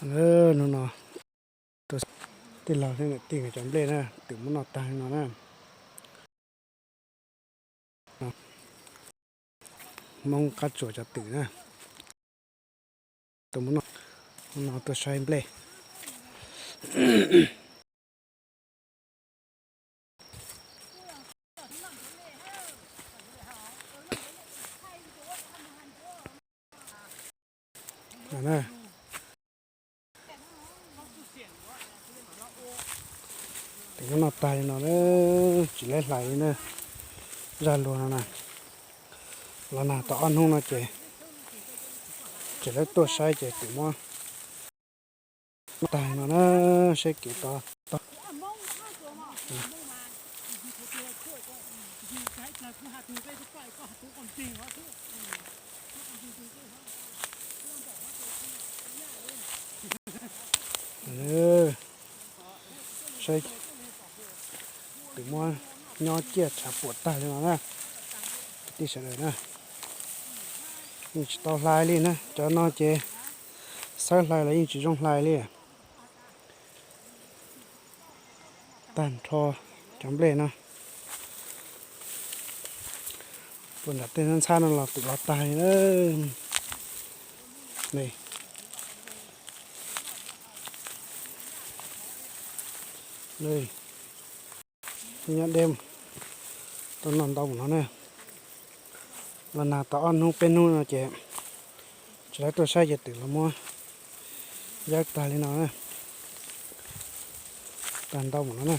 Hnub no tij laug thiab niam tij nkawd cov nplej na, twm muab noj tag li no na. Hmoob qab tsuas cov twm na. Tus muab noj, no tuaj saib nplej. Twm muab noj tag li no, tsis laib hlais li na. Zaj luag no na, los nag tau ob hnub no ces tsis laib tuaj saib ces twm muab noj tag li no na. Saib kev to tog. Saib, twm muab nyob ciaj tshav puam tag li no na. Kwv tij sawv daws na, yeej tsis tau hlais li na, cov no ces xawb hlais los yeej tsis zoo hlais li. Tag nrho cov nplej no, puag nram tej ntxhab no los twm los tag li na. Nyob deb, tuaj noj ntau mus no na. Los nag tau ob hnub peb hnub no ces tsis laib tuaj saib ces twm los muab yawb tag li no na. Tag ntau mus no na.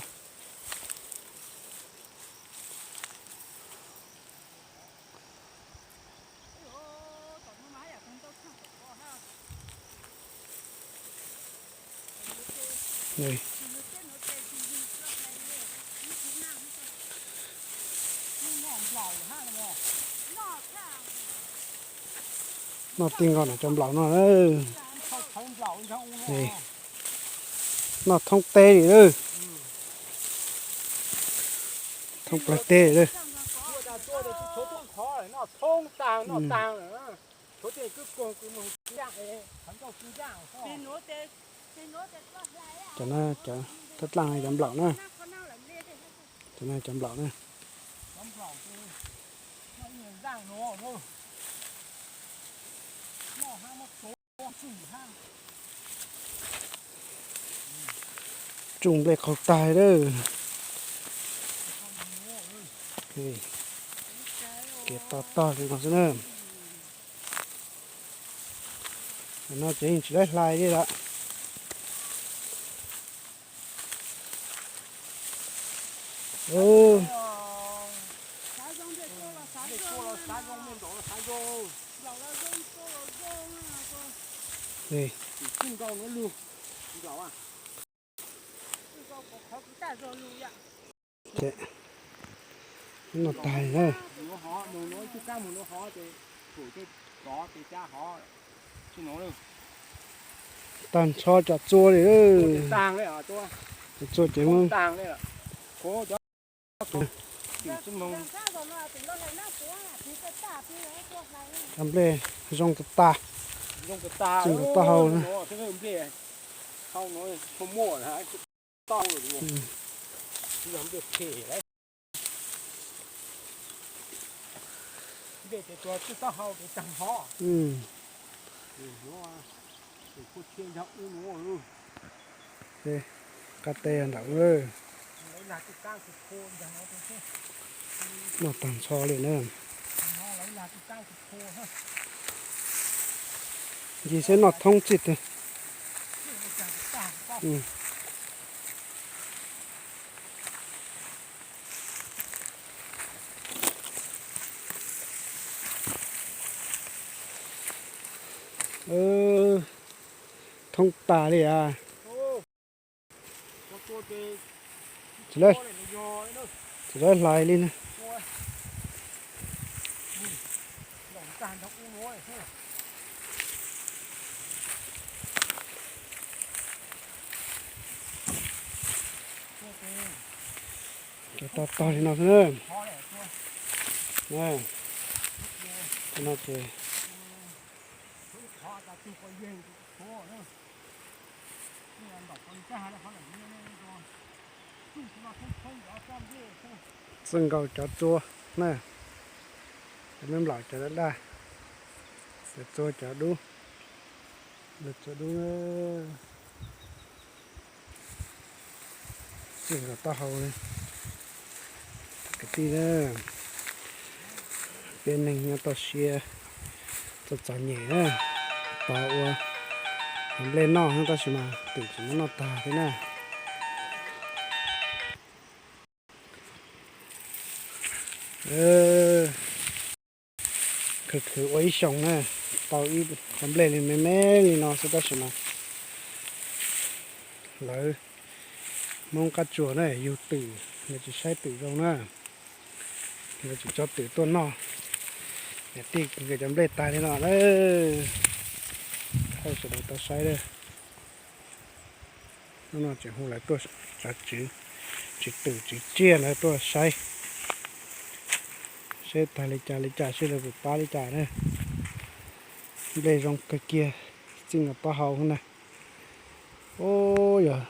Noj tij nkaus no cov nplaum no. Noj thoob teb li lawm. Thoob plawg teb li lawm. Cov no, thaj dlaaj cov nplaum na. Cov no cov nplaum na. Tsuj nplej qaug tag lawm. Kev to tog li no xwb na. No ces yeej tsis laib hlais li lawm. Noj tag na. Tag nrho cov txua li. Cov txua ces muab cov nplej zoo tas tas, txij nkaus taub hau na. Qab teb ntawm, noj tag nrho li na. Ncig seb noj thoob txij twg. Thoob tas li as. Tsis laib hlais li na. Ces tog tog li no xwb na. No ces, no ces, no ces, no ces, Txij nkaus cov tsua na, cov me nplaum cov daj daj, cov tsua cov dub, cov tsua dub. Txij nkaus taub hau li. Kwv tij na, peb neeg nyob toj siab txom txom nyem na, tos ua nplej noj tab sis mas twm tsis muab noj tag thiab na. Khwv khwv ua ib xyoos na, tau ib qho nplej li me me li no xwb tab sis mas lawv Hmoob qab tsuas na yug twm, lawv tsis saib twm zoo na, lawv tsis tso twm tuaj noj. Niam tij nkawd cov nplej tag li no na, thaij sawv daws tau saib na. Hnub no tseem hu lawv tuaj, cov tswv, tswv twm tswv tsiaj ntawd tuaj saib, saib tag li cas li cas seb lawv puas pab li cas na. Nplej zoo kawg kiag, txij nkaus taub hau na. Ub, yog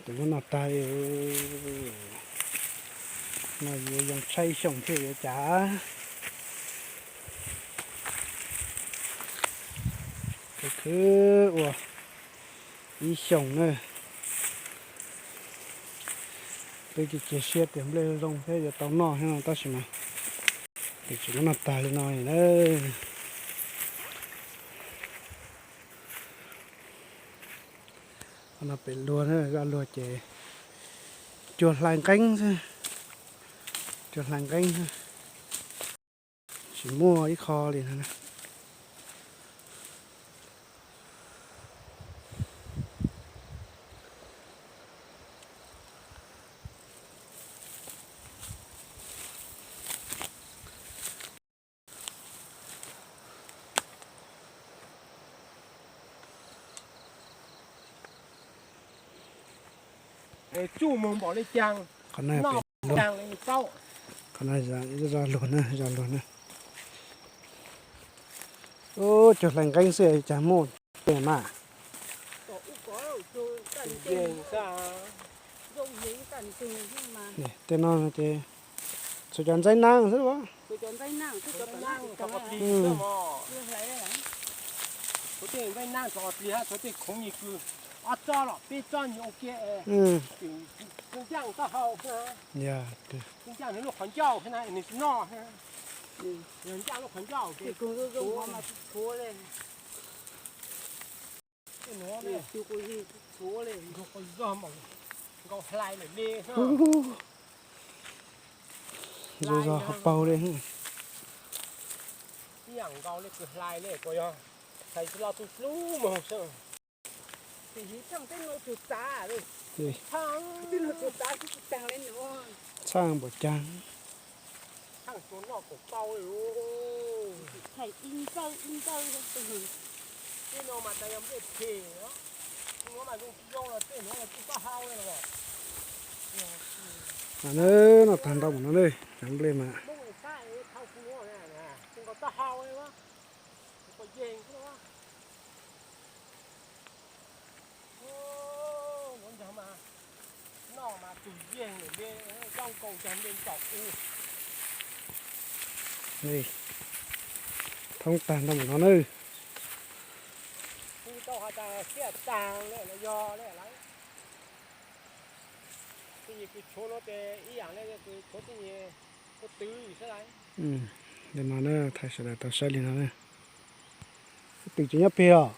tus muab noj tag li. No yuav zoo tshaib xyoo thiab yuav cas. Khwv khwv ua ib xyoos na. Twb cia cia siab tias nplej zoo thiab yuav tau noj thiab no tab sis mas twm tsis muab noj tag li no na. Qhov no pem luag na, zaj luag ces cuag hlais nqeeb xwb, cuag hlais nqeeb xwb, tsis muaj ib qho li no. Tsuj mus npaum li cas, qhov no noj pem luag, caag li paub. Qhov no zaj luag na, zaj luag na. Ub, cuag hlais nqeeb xwb cas muaj tej mas. Tej no ces txhua cov ntxaib naab xwb los. Ntxaib naab tso qhov plig, txhua tej ntxaib naab tso qhov plig hab txhua tej khoov nyuj kws ob tsob los peb tsob nyuj ua ke. Kws ncaaj taub hau, kws ncaaj nwg lub qhov ncauj na nwg tsi noj. Yog ncaaj lub qhov ncauj ces Tej nuav ne, nkaus hlais lawm le. Zoo zog hauv paug li. Ib yaam nkaus le kws hlais le, kuas yog hlais tsi loj tub hlub moog seb. Txhaaj npaum caag. Tej no mas tas yog nplej phem, tej nuav mas zoo tsi zoo los tej nuav mas tub taub hau le los. Mas noj tag ntau mus no ne, cov nplej mas. Nkaus taub hau le, yeeg. Thoob tag ntau mus no nawb. Kuv tau has tas siab taag le los yog le lawm. Tej nyuag kws tshuav nuav tes ib yaam le kws tshuav tej nyuag ko tw xwb lawm. Li no na, thaij sawv daws tau saib li no na. Twm tseem nyob peg os.